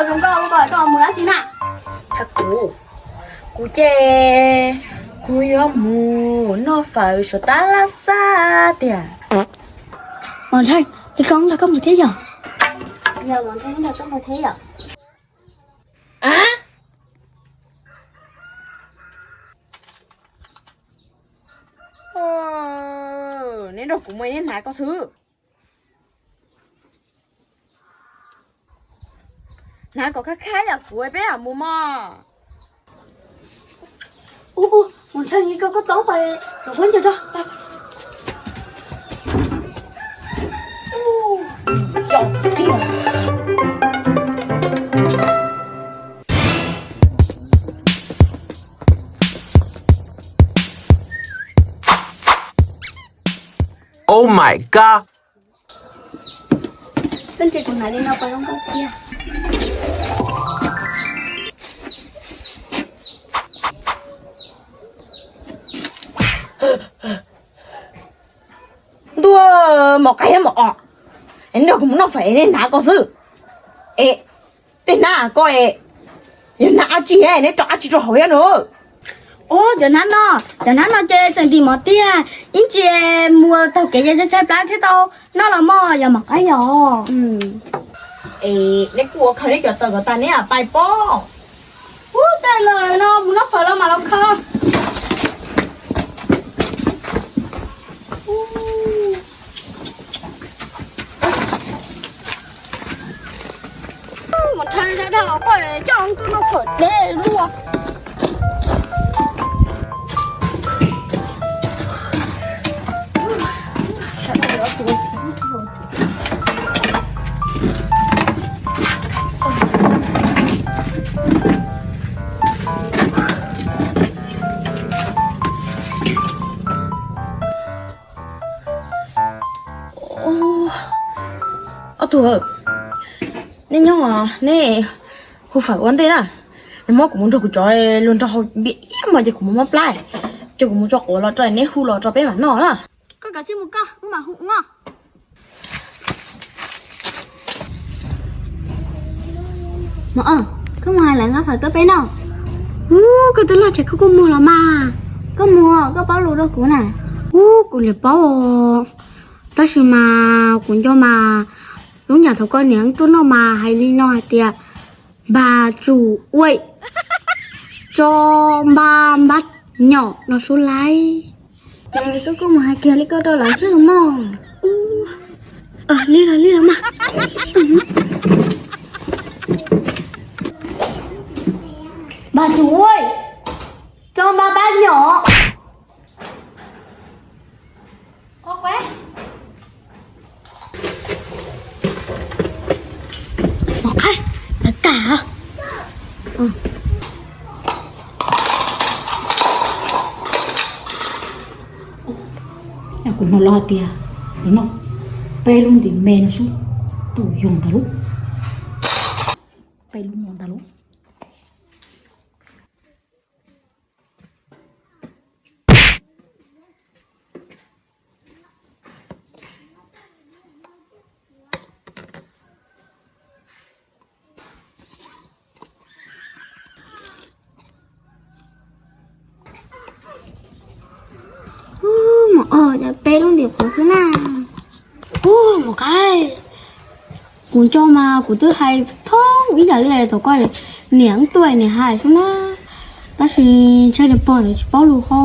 Zoo nkauj, koj mus dab tsi na? Hab kuv, kuv ces kuv yuav mus noj fawm saum tab laj xab tiag. Mos Ntsheej, li koj nrog koj mus thiab yom? Yog Mos Ntsheej nrog koj mus thiab yom? Neb nrog kuv mus, neb hnav koj xwb. Hnav kom khab khab yom, kuv peb mam mus mog. Ub, ub, Mos Ntsheej, koj koj tau pais, los koj nco tso. Oh my god! Koj ntsia kuv hnav li no puas zoo nkauj tiag? Ntuj, mos qaib mos os, neb nrog kuv mus noj fawm es neb hnav koj xwb. Es tej hnab koj es, yog hnab dab tsi, neb tso dab tsi rau hauv thiab no? Ub, cov hnab no, cov hnab no ces txawm ntim mov tiag, ib ntsis mus taug kev ces tshaib plab thiaj tau noj los mog, yog mos qaib yog. Es neb kuj ua khaws neb cov taws kom tas neb mam pais pob. Ub, tej no mus noj fawm los mam los khaws. Mus thaij sab dhau koj coj tuaj noj fawm deb luaj. Ob tug, neb nyob, neb hu fawm ua ntej na. Nws muab kuv mus nrog kuv cov luag nrog hau npias ib hmos ces kuv mus mob plab, ces kuv mus tso quav los rau neb hu los rau peb mam noj na. Koj kav tsij mus koj, wb mam hu ua. Mos, koj mus hais lawv nqa fawm tuaj peb noj. Ub, koj twb los ces koj kuj mus los mas. Koj mus, koj paub lus rau kuv na. Ub, kuv li paub os. Tab sis mas kuv nco mas lub nyam thaum koj niam tuaj noj mas hais li no hais tias, npaj tsum uaij, tso npaj npab nyom no sub laib. Ces koj kuj mus hais kiag li koj rau lawv xwb mog. Li los li los mas. Npaj tsum uaij, tso npaj npab nyom. Mos qaib, lawv kam. Kuv hnov lawv hais tias lawv noj peb lub ntim me no sub, tus yog ntawd lub, peb lub no ntag lub. Ub, mos, peb lub ntim qhuav xwb na. Ub, mos qaib, kuv nco mas kuv twb hais thoob ib yam li thaum koj niam tuaj niam hais xwb na, tab sis ntshe nws pog tsis paub lus ho.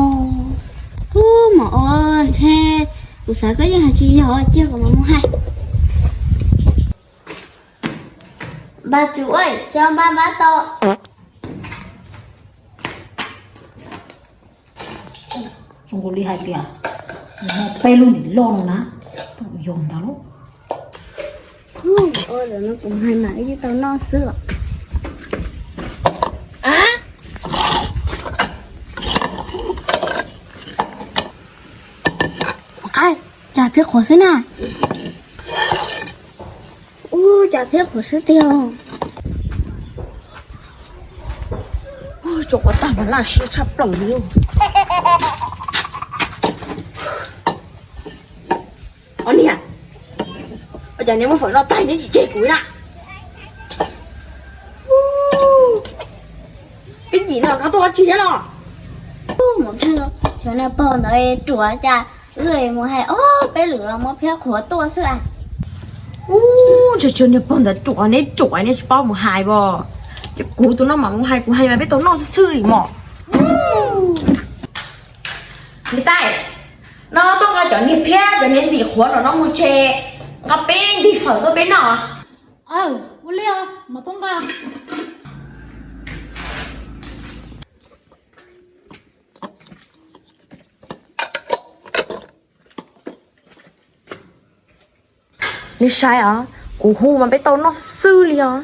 Ub, mos, ntshe kuv xav koj yeej hais tsis yog, cia kuv mam mus hais. Npaj tsum uaij, tso npaj npab to. Zoo nkaus li hais tias peb lub ntim loj no na, yog ntag lauj. Ua lawm no kuv hais mam li tau noj xwb os. Mos qaib, cas peb qhuav xwb na. Ub, cas peb qhuav xwb tiag. Tso quav tag mas laj siab tshaj plaws li. Ob niag, ua cas neb muab fawm noj tag neb tsis tseg kuv na? Tsis thiab los? Mus, cov niag pog ntawd ruam cas, wb mus hais ob peb lwm los muab phiab qhuav tuaj xwb as. Ub, ntshe cov niag pog ntawd ruam, neb ruam neb tsis paub mus hais as. Ces kuv tus no mam mus hais, kuv hais mas peb tau noj xwb xwb li mos. Niam tais, no tuaj nqa cov niag phiab cov niag ntim qhuav no mus tsev, nqa peb ntim fawm tuaj peb noj. Ua li os, mus tuaj nqa. Neb saib os, kuv hu mas peb tau noj xwb xwb li os.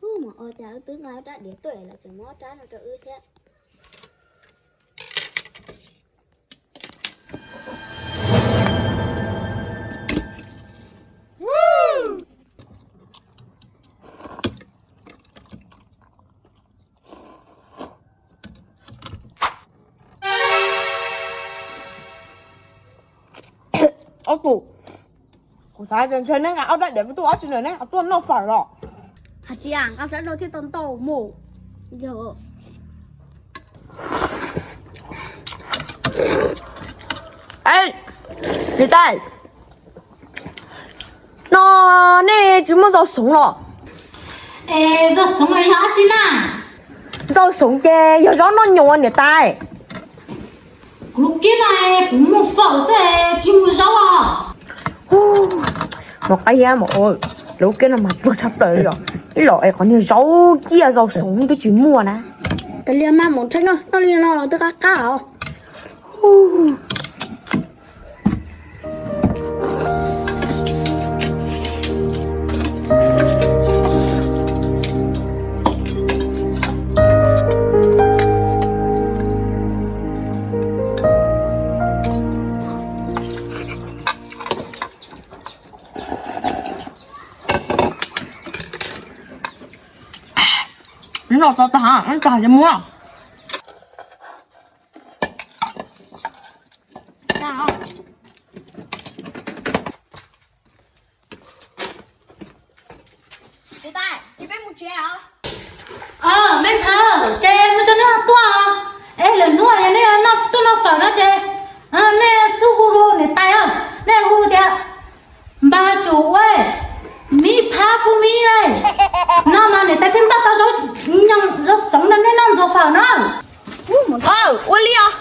Ub, mas ua cas wb twb nqa rab diav tuaj los tseem muab rab no rau wb thiab. Ob tug, kuv xav tias ntshe neb nqa ob rab diav tuaj, ob tug neb tuaj noj fawm los? Hais tsis nqa rab no thiaj tau ntau mus. Yog. Niam tais, no nej tsis muaj zaub xoov los? Es zaub xoov los yog dab tsi na? Zaub xoov ces yog zaub noj nyuas niam tais. Kuv lub kiab no kuv muag fawm xwb tsis muaj zaub os. Mus qab iab mas, lub kiab no mas pluag tshaj plaws li os. Ib los es qhov niag zaub ciaj zaub xoov twb tsis muaj na. Tab li mas mus tsheb noj li no los twb qab qab os. Noj tau tag, noj tag ces muab. Niam tais, ces peb mus tsev os. Me ntxhais, ces mus coj nej tuaj. Es lwm hnub yog nej tuaj noj fawm no ces nej xub hu rau niam tais os, nej hu tias npawg Tsum ua me phab pub me le. No mas niam tais thiaj npaj tau zaub xoov rau nej noj ntxuag fawm na. Ua li os.